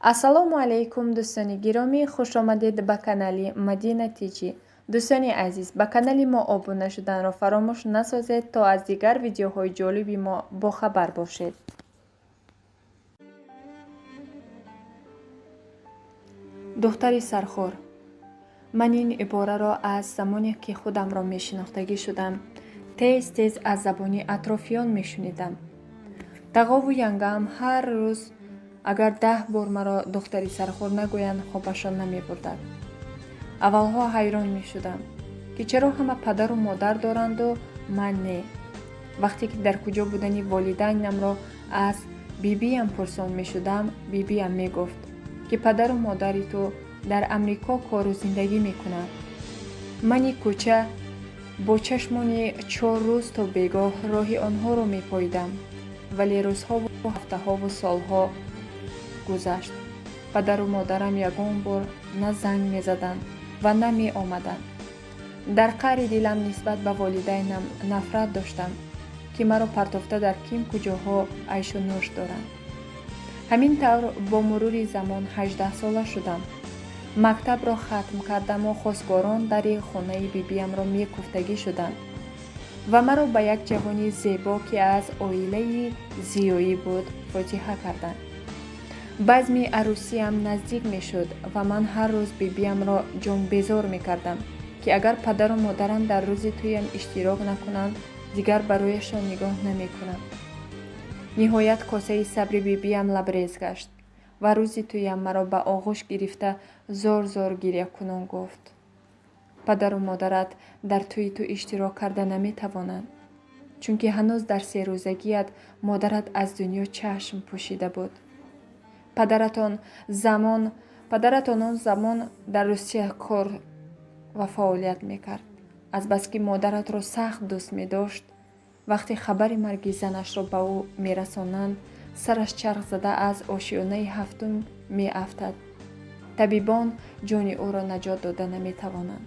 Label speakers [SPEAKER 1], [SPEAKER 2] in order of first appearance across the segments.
[SPEAKER 1] Ассалому алайкум, дӯстони гиромӣ, хушомадед ба канали Мадина Тиҷӣ. Дӯстони азиз, ба канали мо обуна шуданро фаромӯш насозед, то аз дигар видеоҳои ҷолиби мо бохабар бошед. Духтари сархӯр. Ман ин ибораро аз замоне ки худамро мешинохтагӣ шудам, тез тез аз забони атрофиён мешунидам. Тағову янгаам ҳар рӯз агар 10 бор маро духтари сархӯр нагӯянд, хобашон намебурдад. Аввалҳо ҳайрон мешудам, ки чаро ҳама падару модар доранду ман не. Вақте ки дар куҷо будани волидайнамро аз бибиям пурсон мешудам, бибиям мегуфт, ки падару модари ту дар Амрико кору зиндагӣ мекунанд. Мани кӯча бо чашмони 4 рӯз то бегоҳ роҳи онҳоро мепоидам, вале рӯзҳову ҳафтаҳову солҳо гузашт. Падару модарам ягон бор на занг мезаданд ва на меомаданд. Дар қаъри дилам нисбат ба волидайнам нафрат доштам, ки маро партофта дар ким куҷоҳо айшу нӯш доранд. Ҳамин тавр бо мурури замон 18сола шудам. Мактабро хатм кардаму хосгорон дари хонаи бибиямро мекуфтагӣ шуданд ва маро ба як ҷавони зебо, ки аз оилаи зиёӣ буд, фотиҳа карданд. Базми арӯсиям наздик мешуд ва ман ҳар рӯз бибиямро ҷонбезор мекардам, ки агар падару модарам дар рӯзи тӯям иштирок накунанд, дигар барояшон нигоҳ намекунам. Ниҳоят косаи сабри бибиям лабрез гашт ва рӯзи тӯям маро ба оғӯш гирифта зор-зор гирякунон гуфт: падару модарат дар тӯи ту иштирок карда наметавонанд, чунки ҳанӯз дар серӯзагият модарат аз дунё чашм пӯшида буд. Падаратон он замон дар Русия кор ва фаъолият мекард. Азбаски модаратро сахт дӯст медошт, вақте хабари марги занашро ба ӯ мерасонанд, сараш чарх зада аз ошёнаи ҳафтум меафтад. Табибон ҷони ӯро наҷот дода наметавонанд.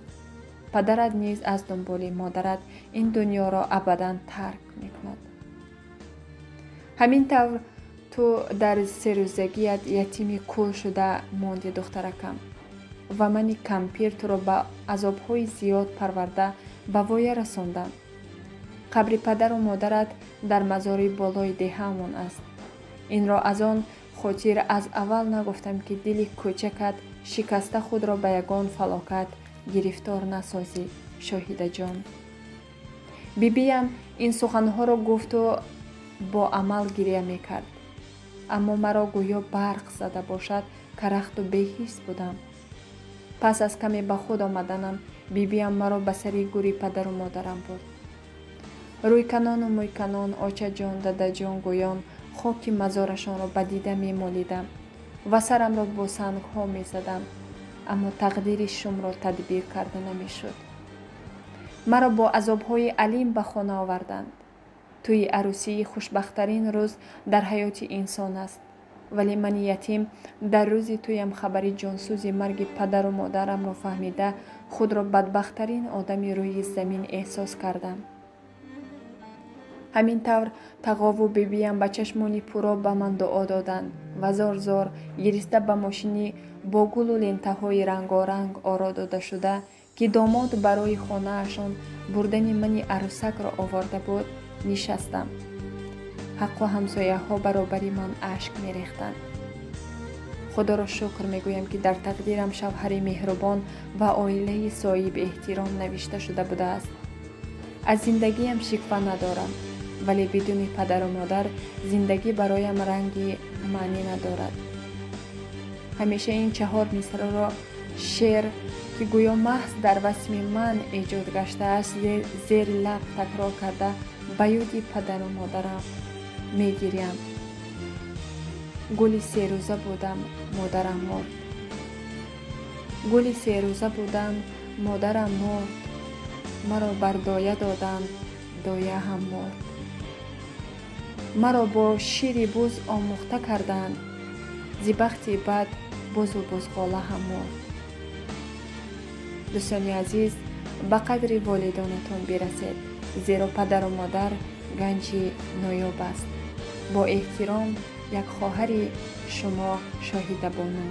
[SPEAKER 1] Падарат низ аз дунболи модарат ин дунёро абадан тарк мекунад. Ҳамин тавр ту дар серӯзагият ятими кул шуда монди, духтаракам, ва мани кампир туро ба азобҳои зиёд парварда ба воя расондам. Қабри падару модарат дар мазори болои деҳаамон аст. Инро аз он хотир аз аввал нагуфтам, ки дили кӯчакат шикаста худро ба ягон фалокат гирифтор насозӣ, Шоҳидаҷон. Бибиям ин суханҳоро гуфту бо амал гиря мекард, аммо маро гӯё барқ зада бошад, карахту беҳис будам. Пас аз каме ба худ омаданам, бибиям маро ба сари гури падару модарам бурд. Рӯйканону мӯйканон, очаҷон, дадаҷон гӯён хоки мазорашонро ба дида мемолидам ва сарамро бо сангҳо мезадам, аммо тақдири шумро тадбир карда намешуд. Маро бо азобҳои алим ба хона оварданд. Тӯи арӯсии хушбахттарин рӯз дар ҳаёти инсон аст, вале мани ятим дар рӯзи тӯям хабари ҷонсӯзи марги падару модарамро фаҳмида худро бадбахттарин одами рӯи замин эҳсос кардам. Ҳамин тавр тағову бибиям ба чашмони пуроб ба ман дуо доданд ва зор-зор гириста ба мошини бо гулу лентаҳои рангоранг оро додашуда, ки домод барои хонаашон бурдани мани арӯсакро оварда буд, нишастам. Ҳаққу ҳамсояҳо баробари ман ашк мерехтанд. Худоро шукр мегӯям, ки дар тақдирам шавҳари меҳрубон ва оилаи соҳиби эҳтиром навишта шуда будааст. Аз зиндагиам шиква надорам, вале бидуни падару модар зиндагӣ бароям ранги маънӣ надорад. Ҳамеша ин 4 мисраро шеър, ки гӯё маҳз дар васми ман эҷод гаштааст, зери лаб такрор карда ба ёди падару модарам мегирям. Гули серӯза будам, модарам мурд. Гули серӯза будам, модарам мурд. Маро бар доя доданд, доя ҳам мурд. Маро бо шири буз омӯхта карданд, зи бахти бад бузу бузғола ҳам мурд. Дӯстони азиз, ба қадри волидонатон бирасед, зеро падару модар ганҷи ноёб аст. Бо эҳтиром, Як хоҳари шумо, Шоҳидабону.